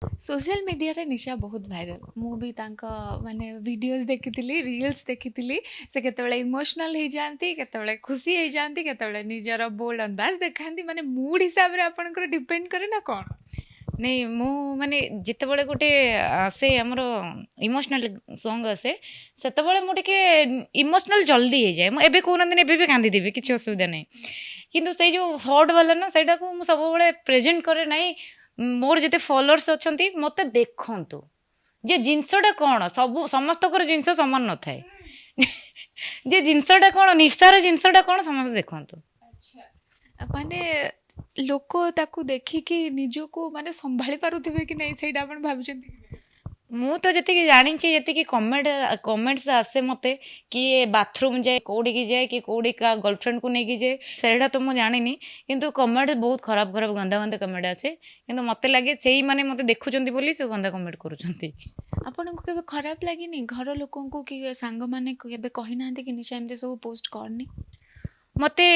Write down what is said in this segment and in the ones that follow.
Social ମିଡ଼ିଆରେ ନିଶା ବହୁତ viral. ମୁଁ ବି ତାଙ୍କ ମାନେ ଭିଡ଼ିଓଜ୍ ଦେଖିଥିଲି, ରିଲ୍ସ ଦେଖିଥିଲି। ସେ କେତେବେଳେ ଇମୋସନାଲ ହେଇଯାଆନ୍ତି, କେତେବେଳେ ଖୁସି ହେଇଯାଆନ୍ତି, କେତେବେଳେ ନିଜର ବୋଲ୍ଡ ଅନ୍ଦାଜ ଦେଖାନ୍ତି। ମାନେ ମୁଡ୍ ହିସାବରେ ଆପଣଙ୍କର ଡିପେଣ୍ଡ କରେ ନା କ'ଣ? ନାଇଁ, ମୁଁ ମାନେ ଯେତେବେଳେ ଗୋଟେ ଆସେ, ଆମର ଇମୋସନାଲ ସଙ୍ଗ ଆସେ, ସେତେବେଳେ ମୁଁ ଟିକେ ଇମୋସନାଲ ଜଲ୍ଦି ହେଇଯାଏ। ମୁଁ ଏବେ କହୁନାହାନ୍ତି, ଏବେ ବି କାନ୍ଦିଦେବି, କିଛି ଅସୁବିଧା ନାହିଁ। କିନ୍ତୁ ସେଇ ଯେଉଁ ହଟ୍ ବାଲା ନା, ସେଇଟାକୁ ମୁଁ ସବୁବେଳେ ପ୍ରେଜେଣ୍ଟ କରେ ନାହିଁ। ମୋର ଯେତେ ଫଲୋଅର୍ସ ଅଛନ୍ତି, ମୋତେ ଦେଖନ୍ତୁ ଯେ ଜିନିଷଟା କ'ଣ। ସବୁ ସମସ୍ତଙ୍କର ଜିନିଷ ସମାନ ନଥାଏ। ଯେ ଜିନିଷଟା କ'ଣ, ନିଶାର ଜିନିଷଟା କ'ଣ, ସମସ୍ତେ ଦେଖନ୍ତୁ। ଆଚ୍ଛା, ମାନେ ଲୋକ ତାକୁ ଦେଖିକି ନିଜକୁ ମାନେ ସମ୍ଭାଳି ପାରୁଥିବେ କି ନାହିଁ, ସେଇଟା ଆପଣ ଭାବିଛନ୍ତି କି ନାହିଁ? ମୁଁ ତ ଯେତିକି ଜାଣିଛି, ଯେତିକି କମେଣ୍ଟସ୍ ଆସେ ମୋତେ, କିଏ ବାଥରୁମ୍ ଯାଏ, କୋଉଠିକି ଯାଏ, କି କୋଉଠି କାହା ଗର୍ଲଫ୍ରେଣ୍ଡକୁ ନେଇକି ଯାଏ, ସେଇଟା ତ ମୁଁ ଜାଣିନି। କିନ୍ତୁ କମେଣ୍ଟ ବହୁତ ଖରାପ ଖରାପ, ଗନ୍ଦା ଗନ୍ଦା କମେଣ୍ଟ ଆସେ। କିନ୍ତୁ ମୋତେ ଲାଗେ ସେଇମାନେ ମୋତେ ଦେଖୁଛନ୍ତି ବୋଲି ସେ ଗନ୍ଦା କମେଣ୍ଟ କରୁଛନ୍ତି। ଆପଣଙ୍କୁ କେବେ ଖରାପ ଲାଗିନି? ଘର ଲୋକଙ୍କୁ କି ସାଙ୍ଗମାନେ କେବେ କହିନାହାନ୍ତି କି ନିଶା, ଏମିତି ସବୁ ପୋଷ୍ଟ କରନି? ମୋତେ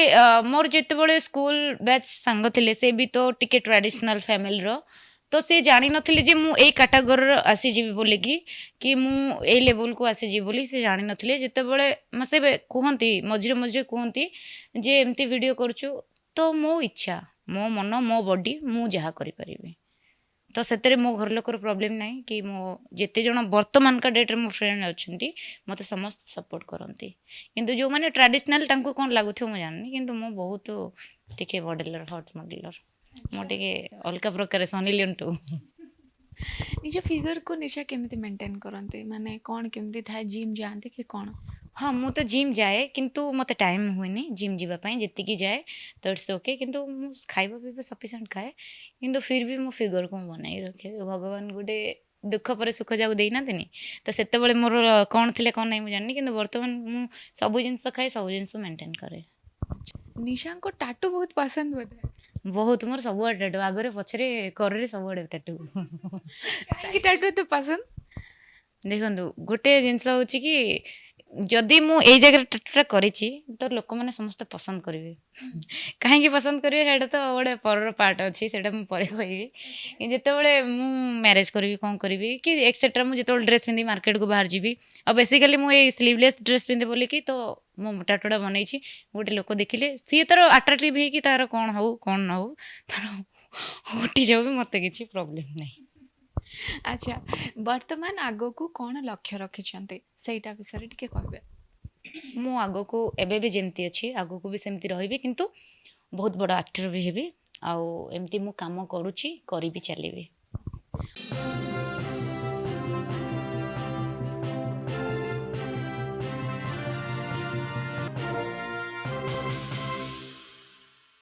ମୋର ଯେତେବେଳେ ସ୍କୁଲ ବ୍ୟାଚ୍ ସାଙ୍ଗ ଥିଲେ, ସେ ବି ତ ଟିକେ ଟ୍ରାଡ଼ିସନାଲ୍ ଫ୍ୟାମିଲିର। ତ ସେ ଜାଣିନଥିଲେ ଯେ ମୁଁ ଏଇ କାଟାଗୋରୀର ଆସିଯିବି ବୋଲିକି, କି ମୁଁ ଏଇ ଲେବୁଲକୁ ଆସିଯିବି ବୋଲି ସେ ଜାଣିନଥିଲେ। ଯେତେବେଳେ ସେ କୁହନ୍ତି, ମଝିରେ ମଝିରେ କୁହନ୍ତି ଯେ ଏମିତି ଭିଡ଼ିଓ କରୁଛୁ। ତ ମୋ ଇଚ୍ଛା, ମୋ ମନ, ମୋ ବଡି, ମୁଁ ଯାହା କରିପାରିବି। ତ ସେଥିରେ ମୋ ଘର ଲୋକର ପ୍ରୋବ୍ଲେମ୍ ନାହିଁ କି ମୋ ଯେତେ ଜଣ ବର୍ତ୍ତମାନକା ଡେଟ୍ରେ ମୋ ଫ୍ରେଣ୍ଡ ଅଛନ୍ତି, ମୋତେ ସମସ୍ତେ ସପୋର୍ଟ କରନ୍ତି। କିନ୍ତୁ ଯେଉଁମାନେ ଟ୍ରାଡ଼ିସନାଲ୍, ତାଙ୍କୁ କ'ଣ ଲାଗୁଥିବ ମୁଁ ଜାଣିନି। କିନ୍ତୁ ମୁଁ ବହୁତ ଟିକେ ମଡ଼େଲର, ହଟ୍ ମଡ଼େଲର। ମୁଁ ଟିକେ ଅଲଗା ପ୍ରକାର ସନି ଲିଓନ୍ ଟୁ। ନିଜ ଫିଗରକୁ ନିଶା କେମିତି ମେଣ୍ଟେନ୍ କରନ୍ତି? ମାନେ କ'ଣ କେମିତି ଥାଏ? ଜିମ୍ ଯାଆନ୍ତି କି କ'ଣ? ହଁ, ମୁଁ ତ ଜିମ୍ ଯାଏ, କିନ୍ତୁ ମୋତେ ଟାଇମ୍ ହୁଏନି ଜିମ୍ ଯିବା ପାଇଁ। ଯେତିକି ଯାଏ ତ it's okay. କିନ୍ତୁ ମୁଁ ଖାଇବା ପିଇବା ସଫିସିଏଣ୍ଟ ଖାଏ, କିନ୍ତୁ ଫିର୍ ବି ମୋ ଫିଗରକୁ ମୁଁ ବନାଇ ରଖେ। ଭଗବାନ ଗୋଟେ ଦୁଃଖ ପରେ ସୁଖ ଯାକୁ ଦେଇନାହାନ୍ତିନି। ତ ସେତେବେଳେ ମୋର କ'ଣ ଥିଲା, କ'ଣ ନାହିଁ, ମୁଁ ଜାଣିନି। କିନ୍ତୁ ବର୍ତ୍ତମାନ ମୁଁ ସବୁ ଜିନିଷ ଖାଏ, ସବୁ ଜିନିଷ ମେଣ୍ଟେନ୍ କରେ। ନିଶାଙ୍କୁ ଟାଟୁ ବହୁତ ପସନ୍ଦ ବୋଧେ? ବହୁତ। ମୋର ସବୁଆଡ଼େ ଟାଟୁ, ଆଗରେ, ପଛରେ, କରରେ, ସବୁଆଡ଼େ ଟାଟୁ। କାହିଁକି ଟାଟୁ ଏତେ ପସନ୍ଦ? ଦେଖନ୍ତୁ, ଗୋଟେ ଜିନିଷ ହେଉଛି କି ଯଦି ମୁଁ ଏଇ ଜାଗାରେ ଟାଟୁଟା କରିଛି, ତ ଲୋକମାନେ ସମସ୍ତେ ପସନ୍ଦ କରିବେ। କାହିଁକି ପସନ୍ଦ କରିବେ, ସେଇଟା ତ ଗୋଟେ ପରର ପାର୍ଟ ଅଛି, ସେଇଟା ମୁଁ ପରେ କହିବି। ଯେତେବେଳେ ମୁଁ ମ୍ୟାରେଜ୍ କରିବି, କ'ଣ କରିବି କି ଏକ୍ସେଟ୍ରା, ମୁଁ ଯେତେବେଳେ ଡ୍ରେସ୍ ପିନ୍ଧି ମାର୍କେଟକୁ ବାହାରି ଯିବି, ଆଉ ବେସିକାଲି ମୁଁ ଏଇ ସ୍ଲିଭଲେସ୍ ଡ୍ରେସ୍ ପିନ୍ଧେ ବୋଲିକି ତ ମୁଁ ଟାଟୁଟା ବନେଇଛି। ଗୋଟେ ଲୋକ ଦେଖିଲେ ସିଏ ତାର ଆଟ୍ରାକ୍ଟିଭ୍ ହେଇକି ତାର କ'ଣ ହଉ, କ'ଣ ନ ହଉ, ତାର ଉଠିଯାଉ ବି, ମୋତେ କିଛି ପ୍ରୋବ୍ଲେମ୍ ନାହିଁ। ଆଚ୍ଛା, ବର୍ତ୍ତମାନ ଆଗକୁ କ'ଣ ଲକ୍ଷ୍ୟ ରଖିଛନ୍ତି, ସେଇଟା ବିଷୟରେ ଟିକେ କହିବେ? ମୁଁ ଆଗକୁ ଏବେ ବି ଯେମିତି ଅଛି, ଆଗକୁ ବି ସେମିତି ରହିବି। କିନ୍ତୁ ବହୁତ ବଡ଼ ଆକ୍ଟର ବି ହେବି। ଆଉ ଏମିତି ମୁଁ କାମ କରୁଛି, କରିବି ଚାଲିବି।